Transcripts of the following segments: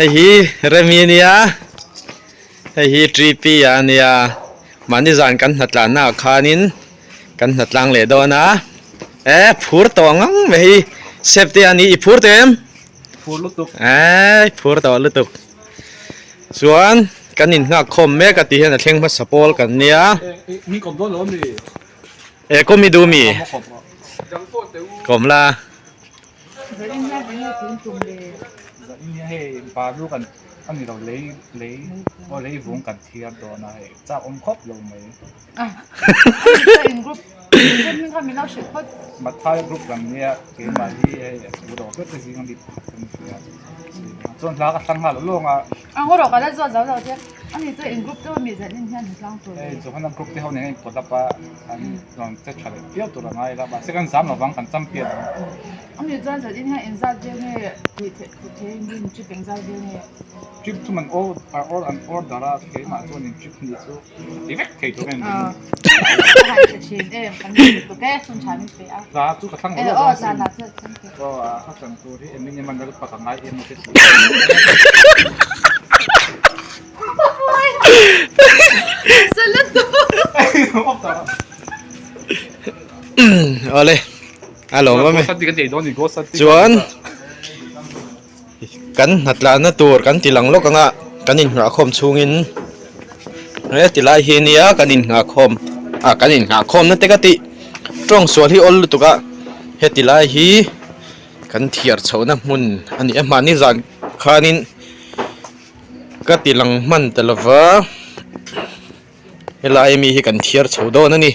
Hei hi Remi a nia, hei hi Tripi a nia, mahni zan kan hnatlanna ah khanin kan hnatlang leh dawn a, e phur tawh ngang mai hei safety a ni i phur tawh em? Phur lutuk. E phur tawh lutuk. Chuan kan innghak khawm mek a tih hian a thleng hmasa pawl kan nia. Mi kawm dawn lo a mi? E kawm i duh mi? Kawm la. Hei balu kan a ni lo lei lei aw lei vung kan thiar dawn a hei chak awm khawp lo mai. Mathai group lam nia keimah hi hei a thu ro vek zing a mi pakhat ka ni sia chuan hla ka thlang nghal lawng a. Hei Johana group te ho nen a in collab a an rawn che tha leh piau tur a ngai la mahse kan zam lovang kan champion ang. Trip chu man an order a keimah chuan in trip hnih chu ti vek thei tur em hla chu ka thlang lo lo a aw a ka thlang tur hi Eminem an lalpa ka ngai em a te ti Awle a lawm awm e chuan Kan hnatlahna tur kan ti lang lawk ang a, kan inhnahkhawm chhungin he ti lai hi nia kan inhnahkhawm ah kan inhnahkhawm na te ka tih tawng sual hi awl lutuk a heti lai hi kan thiar chhohna hmun a ni a mahni zan khanin ka ti lang hman ta lova helai ami hi kan thiar chho dawn a ni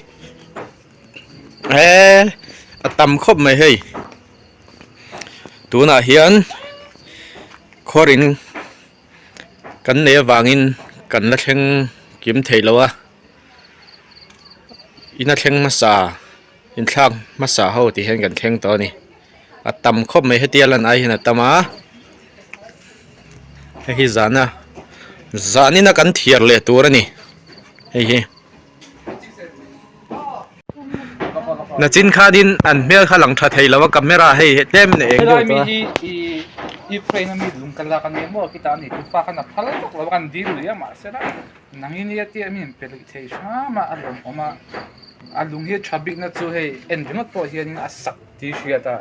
eee a tam khawp mai hei. Tunah hian khawrin kan nei avangin kan la thleng kim thei lo a, in a thleng hmasa inthlak hmasa ho tih hian kan thleng tawh a ni a tam khawp mai hetia lan ai hian a tam a hei hi zana zanin a kan thiar leh tur a ni hei hi. Nachin khanin an hmel kha lang tha thei lo a camera hei tlem in a eng deuh tawh a. Helai mi hi i Ukraine a mi lung ka lak a nia maw khitah a ni tu pa khan a phal vak lo a kan dil lui a mahsela nangin i a tia mi in pe lui thei hram a a lawmawm a a lung hi a tha bikna chu hei en ringawt pawh hianin a sak tih hriat a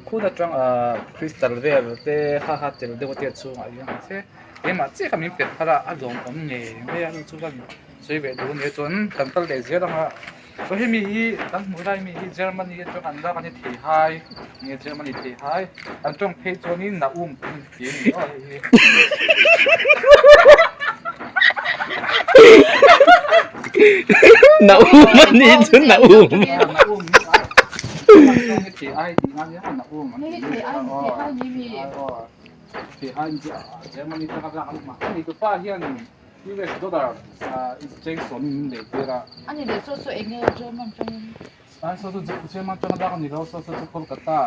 khun atang ah crystal vel te ha ha tel deuh a tia chhungah hian mahse keimah chiah kha min pe phal a a lawmawm ngei mai a chu chu ka Sawi ve duh ania chuan kan kal leh zel ang a, chuan hemi hi kan hmuh lai mi hi Germany atang an lak a ni thei hai nge Germany thei hai an tawng phei chuanin Naum tih an ti a ni aw hei hi. Naum a nih chu Naum. Naum an tawng hi thei ai tih na nia Naum an ti a aw thei hai Germany atang an lak a ni mahse ni tupa hian US dollar in cheng sawmin min lei tir a. A ni leh saw saw eng nge German tangin? An saw chu German tanga lak a ni lo, saw saw chu Kolkata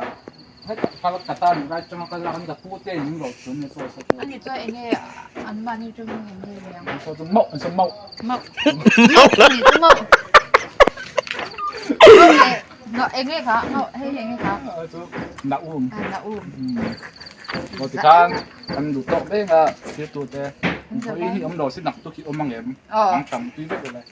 hetah Calcutta nih lai tanga ka lak a ni ka pu te in min lo chhun a ni saw saw chu. A ni chuan eng nge an mahni tangin eng nge ni ang? An saw chu mauh an saw mauh. Mauh. Mauh a ni chu mauh. Mauh leh ngauh eng nge kha ngauh hei hi eng nge kha? Chu Naum. Ah Naum. Aw tikhan kan duh tawk reng a thirtu te Khawi hi awm lo se nak tuk hi awm ang em ang tam tui vek ule.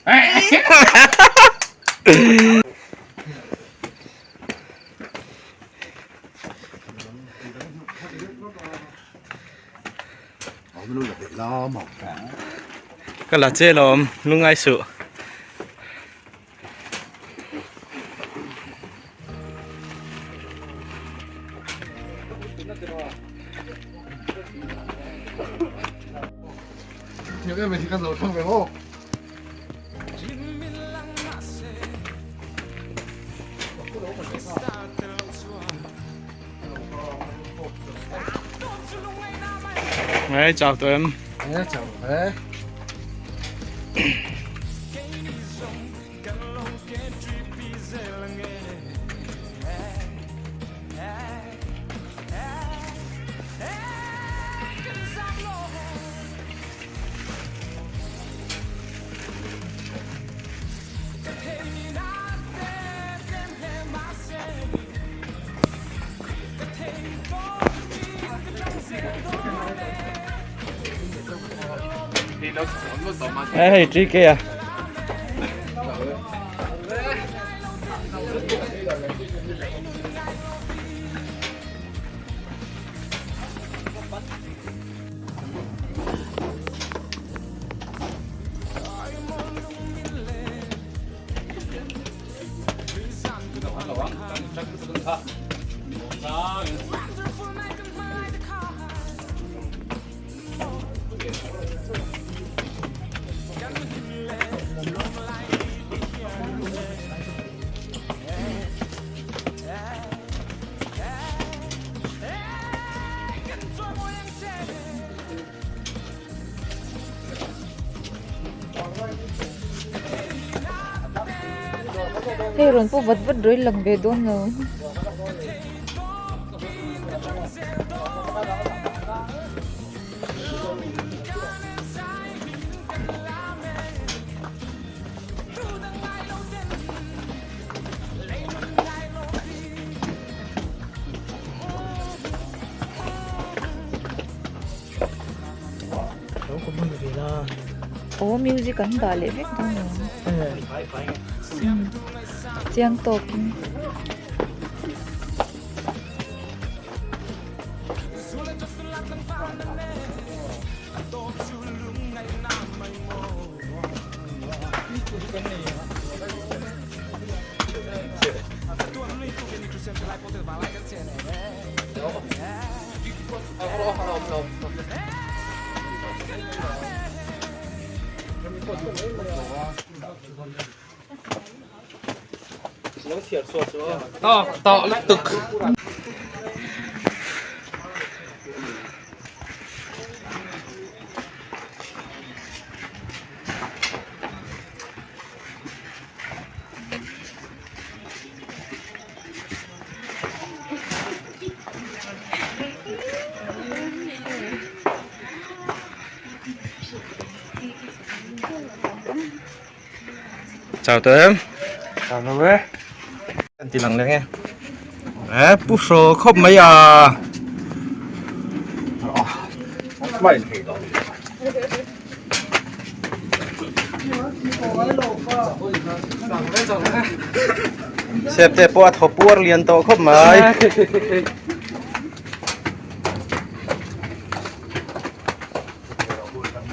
Ka la che lawm lungai suh. Đấy, chào tụi em. Đấy, chào đấy. Hei hei TK a. Hei rawn pawh vat vat rawih lang ve dawn lo. Aw music an dah leh vek dawn lo chiang tawkin. Chào tụi em. Chào tụi em. Anh ti lang leng e. Eh, pu hraw khawp mai a. Sep te pawh a thaw puar lian tawh khawp mai.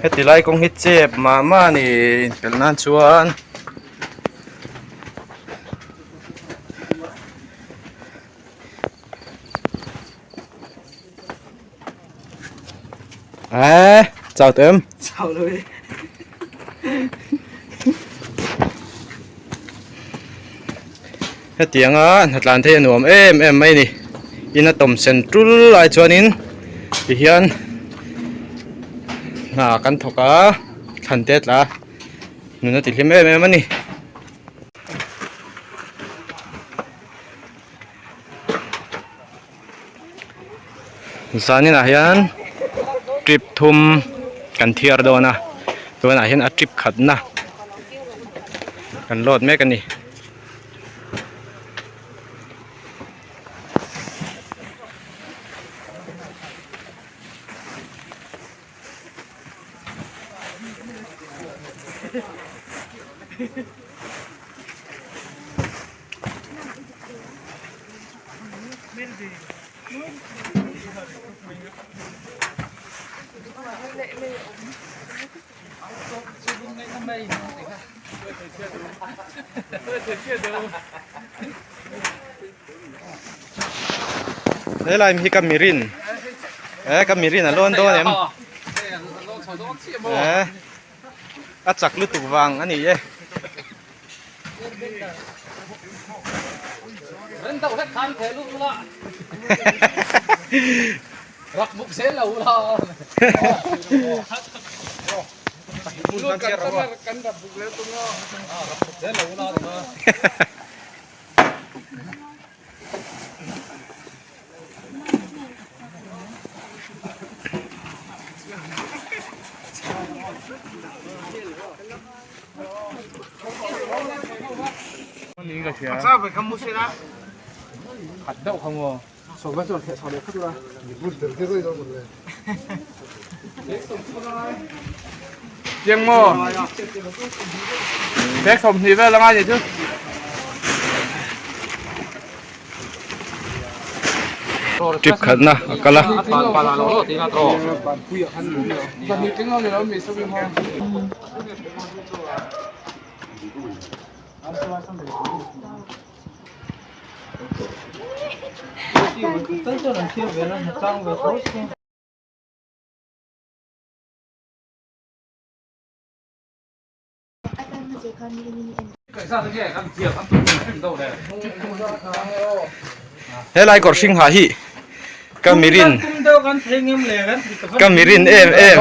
Heti lai kawng hi chep mah mah a ni inpelh nan chuan. Eee chau tawh em? Chau lo e. Hetianga hnatlan thei a nuam em em mai a ni. In a tawm sen tul lai chuanin tihian hna kan thawk a thlan te a tla a nun a ti hlim em em a ni. Zaninah hian trip thum kan thiar dawn a tunah hian a trip khatna kan load mek a ni. Helai hi ka mirin eh ka mirin a lawn dawn em eh a chak lutuk vang a ni e. Chiang maw? Bag 20 vel anga ni chu. Trip khatna a kal a. Helai kawr hring ha hi ka mirin ka mirin em em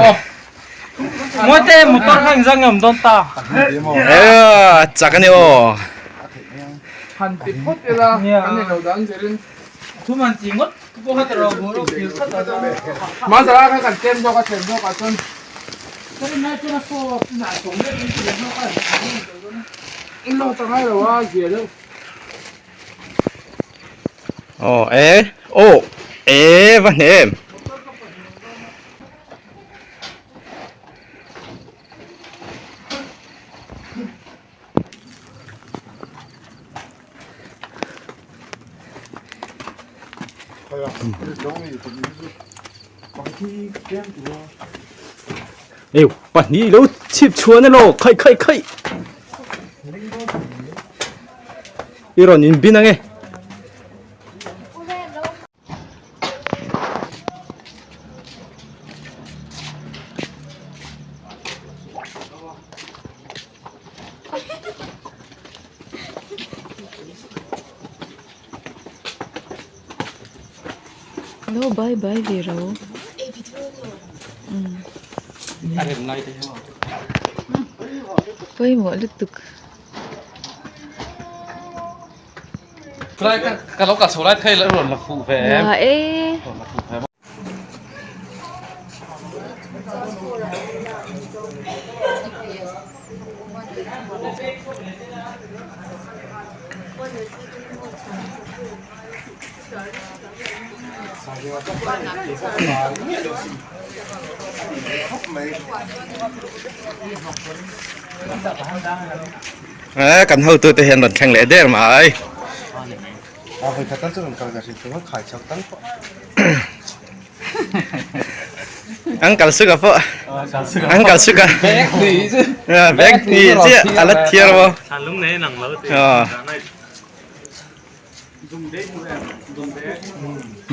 chak ani aw. Aw e aw e va hne em. Êu, pahnih lo chhip chhuan elaw khaih khaih khaih i rawn in bin ange. Lo bye bye ve ro. Pawimawh lutuk. Nia e. Eee kan hotute hian rawn thleng leh der mai. An kal suk a pawh an kal suk a bag hnih chiah a la thiar maw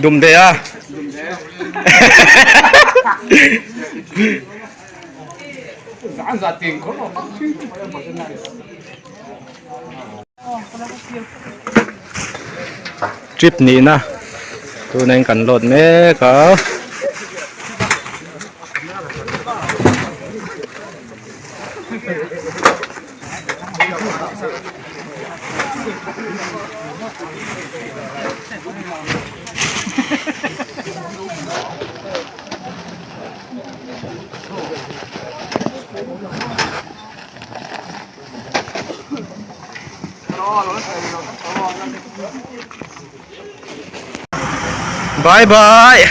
dumde a Trip nihna tuna in kan load mek a. Bye bye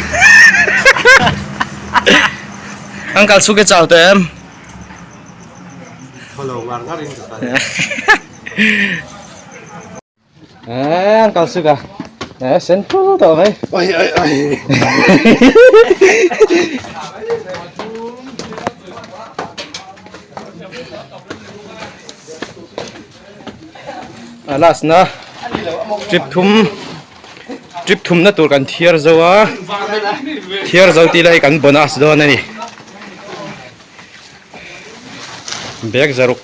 An kal chhuk e chau tawh em? Eee an kal chhuk a eee sen phul tawh mai. Oi oi oi A last na trip thum trip thum na tur kan thiar zo a thiar zo tih lai kan bonus dawn a ni bag zaruk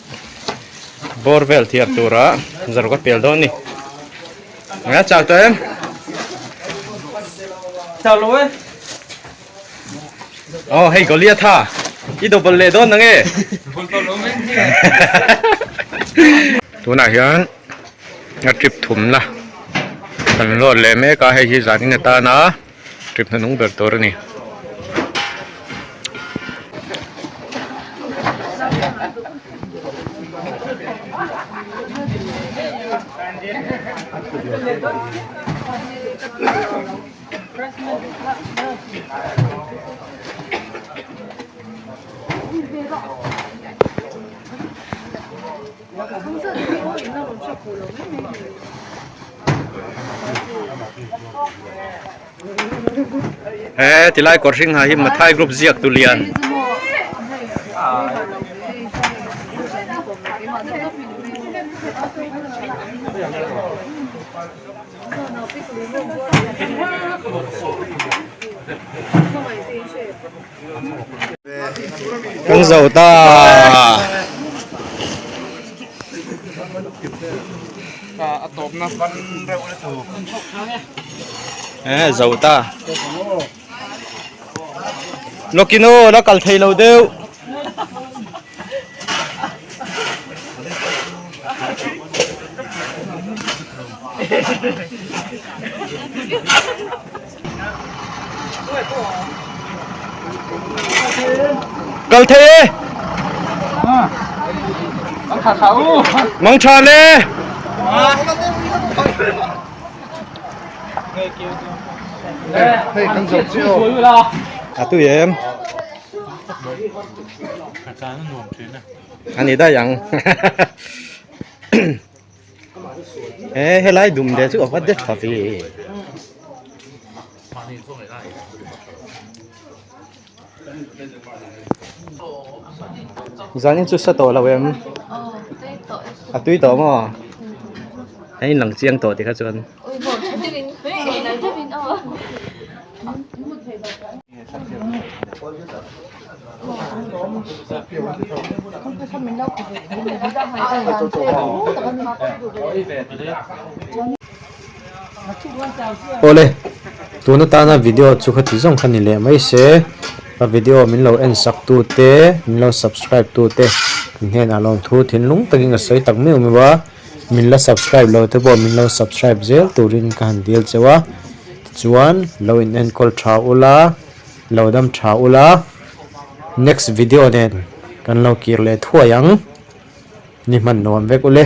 bawr vel thiar tura zaruk a pel dawn a ni a chau tawh em Aw hei Goliath ha i double leh dawn nange tunah hian a trip thumna kan load leh mek a hei hi zanin atana trip hnuhnung ber tur a ni. He tilai kawr hring ha hi Mathai group ziak tu lian. Kan zo ta. Eh zo ta. Lokino la kal thei lo deuh. Kal thei e. Mang tha le. A tui em. Ani dai ang. He helai dum de chu a vat de tha ve. Zanin chu sa tawh lo em? A tui tawh maw? A inlang chiang tawh tikha chuan. Awle, tun atana video chu kha ti zawng kha ni leh mai se, ka video min lo en sak tu te, min lo subscribe tu te in hnenah lawmthu thinlung takin ka sawi tak miau miau a, min la subscribe lo te pawh min lo subscribe zel turin ka han dil cheu a, tichuan lo in enkawl tha ula, lo dam tha ula, next video nen kan lo kir leh thuai ang, ni hman nuam vek ule.